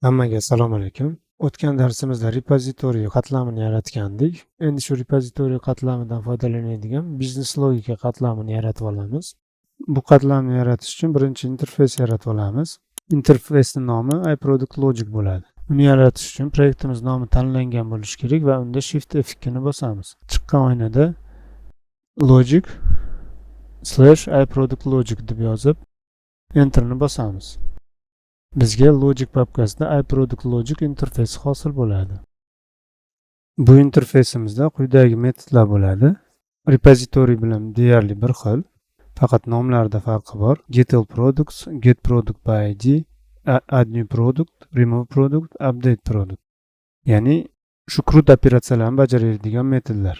Hammaga assalomu alaykum. O'tgan darsimizda repozitoriy qatlamini yaratgandik. Endi shu repozitoriy qatlamidan foydalanadigan biznes logika qatlamini yaratib olamiz. Bu qatlamni yaratish uchun birinchi interfeys yaratib olamiz. Interfeysning nomi iProduct Logic bo'ladi. Uni yaratish uchun proyektimiz nomi tanlangan bo'lishi kerak va unda Shift F2 ni bosamiz. Chiqqan oynada logic /iProductLogic deb yozib Enterni bosamiz. Bizga Logic papkasida iProduct Logic interfeysi hosil bo'ladi. Bu interfeysimizda quyidagi metodlar bo'ladi. Repozitoriy bilan deyarli bir xil, faqat nomlarida farqi bor. Get all products, get product by ID, add new product, remove product, update product. Ya'ni shu CRUD operatsiyalarni bajaradigan metodlar.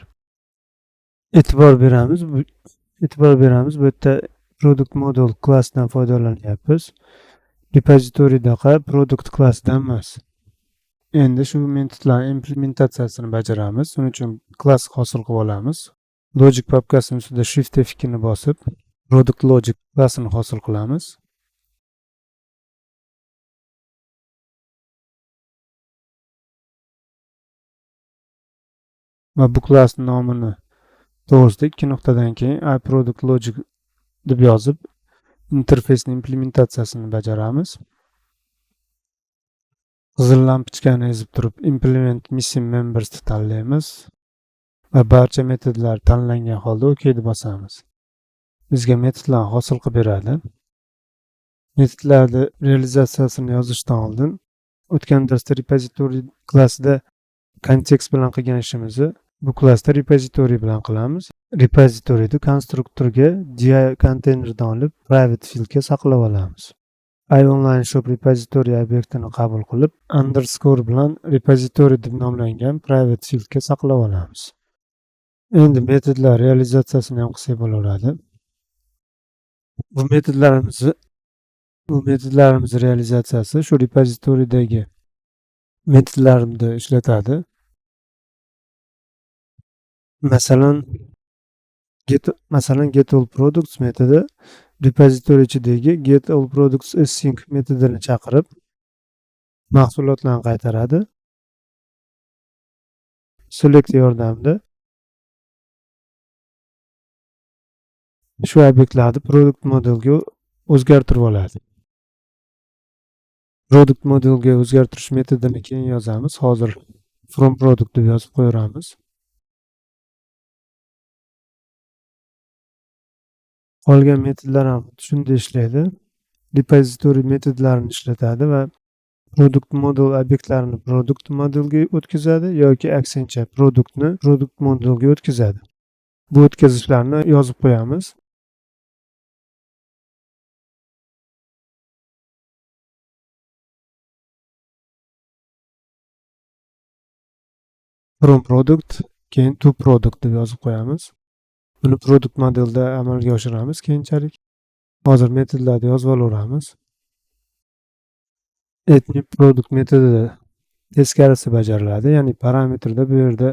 E'tibor beramiz, bu yerda product model klassidan foydalanyapmiz. Repozitoriydaqa product klassidan emas. Endi shu metodlarning implementatsiyasini bajaramiz. Shuning uchun klass hosil qilib olamiz. Logic papkasining ustida Shift F2 ni bosib, product logic klassini hosil qilamiz. Va bu klassning nomini to'g'risida ikki nuqtadan keyin iProduct Logic deb yozib, interfeysning implementatsiyasini bajaramiz. Qizil lampochkani ezib turib implement missing members ni tanlaymiz va barcha metodlar tanlangan holda OK deb bosamiz. Bizga metodlarni hosil qilib beradi. Metodlarni realizatsiyasini yozishdan oldin o'tgan darsda repozitoriy klassida kontekst bilan qilgan ishimizni bu klassda repozitoriy bilan qilamiz. Repozitoriyni konstruktorga DI konteynerdan olib private fieldga saqlab olamiz. iOnlineShop repozitoriy obyektini qabul qilib, underscore bilan repozitoriy deb nomlangan private fieldga saqlab olamiz. Endi metodlar realizatsiyasini ham qilsak bo'laveradi. Bu metodlarimiz realizatsiyasi shu repozitoriydagi metodlarni ishlatadi. Masalan, get all products metodi repozitoriy ichidagi get all products async metodini chaqirib, mahsulotlarni qaytaradi. Select yordamida shu obyektlarni product modelga o'zgartirib oladi. Product modelga o'zgartirish metodini keyin yozamiz. Hozir from product deb yozib qo'yaveramiz. Qolgan metodlar ham shunday ishlaydi. Repozitoriy metodlarini ishlatadi va product model obyektlarini product modelga o'tkazadi yoki aksincha productni product modelga o'tkazadi. Bu o'tkazishlarni yozib qo'yamiz. From product, keyin to product deb yozib qo'yamiz. Buni product modelda amalga oshiramiz keyinchalik. Hozir metodlarni yozib olaveramiz. Add new product metodida teskarisi bajariladi, ya'ni parametrda bu yerda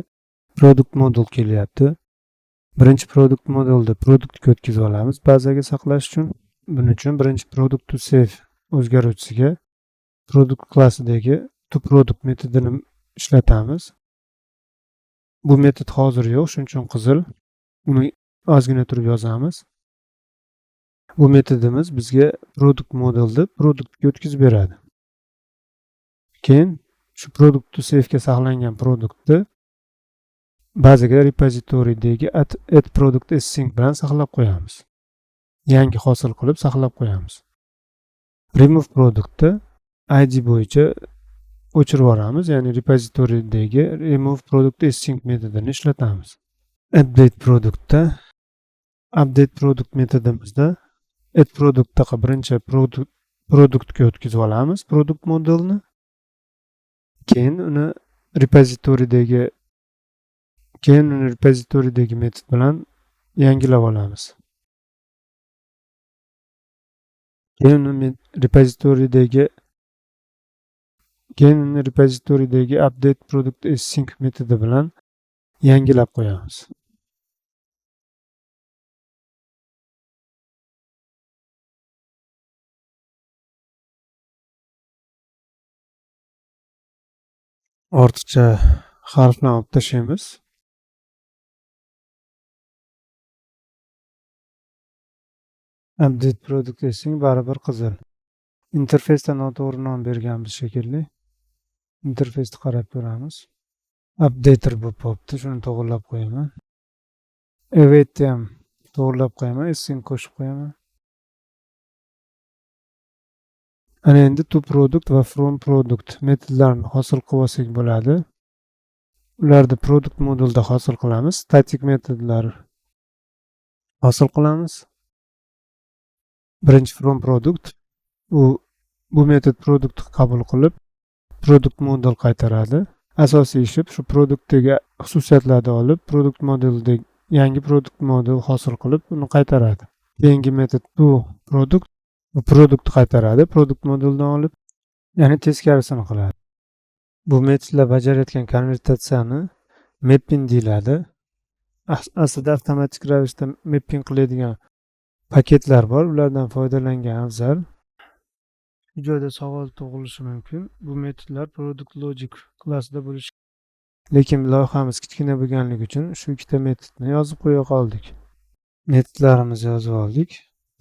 product model kelyapti. Birinchi product modelda productga o'tkazib olamiz bazaga saqlash uchun. Buning uchun birinchi product to save o'zgaruvchisiga product klassidagi to product metodini ishlatamiz. Bu metod hozir yo'q, shuning uchun qizil. Uni ozgina turib yozamiz. Bu metodimiz bizga product modelni productga o'tkazib beradi. Keyin shu product to save ga saqlangan productni bazaga repozitoriydagi add product async bilan saqlab qo'yamiz. Yangi hosil qilib saqlab qo'yamiz. Remove productni ID bo'yicha o'chirib yuboramiz, ya'ni repozitoriydagi remove product async metodini ishlatamiz. Update productda update product metodimizda add productdaqa birinchi productga o'tkazib olamiz product modelni. Keyin uni repozitoriydagi metod bilan yangilab olamiz. Keyin uni repozitoriydagi update product async metodi bilan yangilab qo'yamiz. Ortiqcha harflarni olib tashlaymiz. Update product async baribir qizil. Interfeysda noto'g'ri nom berganmiz shekilli. Interfeysni qarab ko'ramiz. Updater bo'lib qolibdi, shuni to'g'rilab qo'yaman. Awaitni ham to'g'rilab qo'yaman, async qo'shib qo'yaman. Ana endi to product va from product metodlarini hosil qilib olsak bo'ladi. Ularni product modulda hosil qilamiz. Static metodlar hosil qilamiz. Birinchi from product, bu metod product qabul qilib, product model qaytaradi. Asosiy ishi shu produktdagi xususiyatlarni olib, product modeldagi yangi product model hosil qilib, uni qaytaradi. Keyingi metod to product, bu product qaytaradi, product modeldan olib, ya'ni teskarisini qiladi. Bu metodlar bajarayotgan konvertatsiyani mapping deyiladi. Aslida avtomatik ravishda mapping qiladigan paketlar bor, ulardan foydalangan afzal. Shu joyda savol tug'ilishi mumkin. Bu metodlar product logic klassida bo'lishi, lekin loyihamiz kichkina bo'lganligi uchun shu ikkita metodni yozib qo'ya qoldik. Metodlarimizni yozib oldik.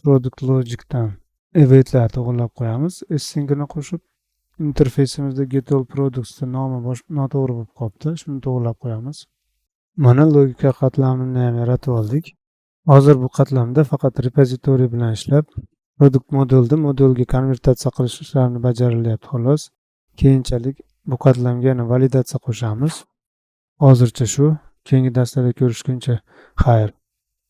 Product logicdan awaitlar to'g'rilab qo'yamiz. Async'ini qo'shib, interfeysimizda get all products nomi noto'g'ri bo'lib qolibdi. Shuni to'g'rilab qo'yamiz. Mana logika qatlamini ham yaratib oldik. Hozir bu qatlamda faqat repozitoriy bilan ishlab, product modelni modelga konvertatsiya qilish ishlarini bajarilyapti xolos. Keyinchalik bu qatlamga yana validatsiya qo'shamiz. Hozircha shu. Keyingi darslarda ko'rishguncha xayr.